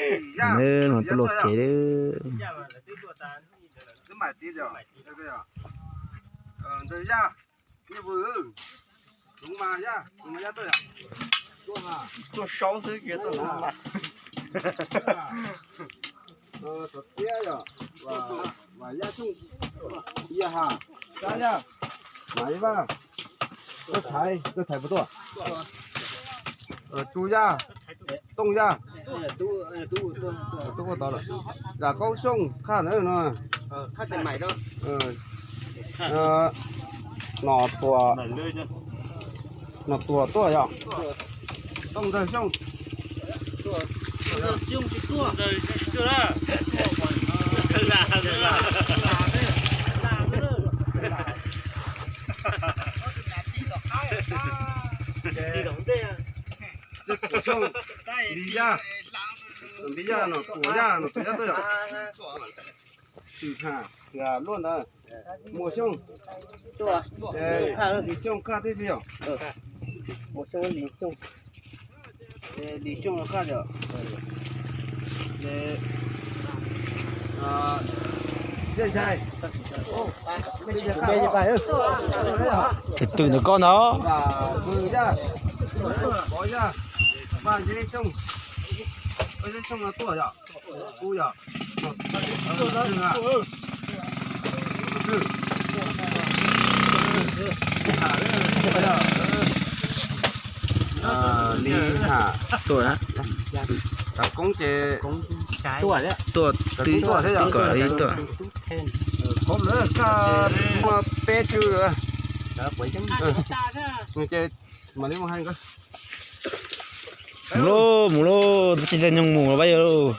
Nws no tuaj luaj kev lawm. Tuaj saub xwb kiag tuaj no. Xov Tiab yog, Vam Yaj Xyooj, Yaj Ham, Xab Yaj, Mam Yaj Vaj, Txawj Thaiv, Txawj Thaiv puas tuaj? Tsu Yaj, Tooj Yaj, Tub ua tod lawm. Zam Kaub Xyooj, Khaj ntawd no. Nom Tuam, Nom Tuam tuaj yom? Tooj Ntxawg Xyooj. Npis Yaj, Npis Yaj, Nom Tuam Yaj, Nom Tuam Yaj tuaj yom? Xwm Ham, Xwm Ham luaj ntawd. Muas Xyooj, Lis Xyooj Khaj tib si yom? Lis Xyooj Khaj yom? Zej Ntshai. Tus twg ntawm koj ntag? Vam Vwm Yaj, Pov Yaj, Vaj Zeb Xyooj, Vaj Zeb Xyooj no tuaj yom? Kuv yom? Lis Ham tuaj, Tav Koob ces tuaj, Tib Koob tuaj thiab yom? Kom ib tuaj. Khov lawm, Khaj muaj peb tswv. Ces mam li mus hais nkawd. Mus lauj, mus lauj, tsis tau nyoog mus los pab yawg lauj.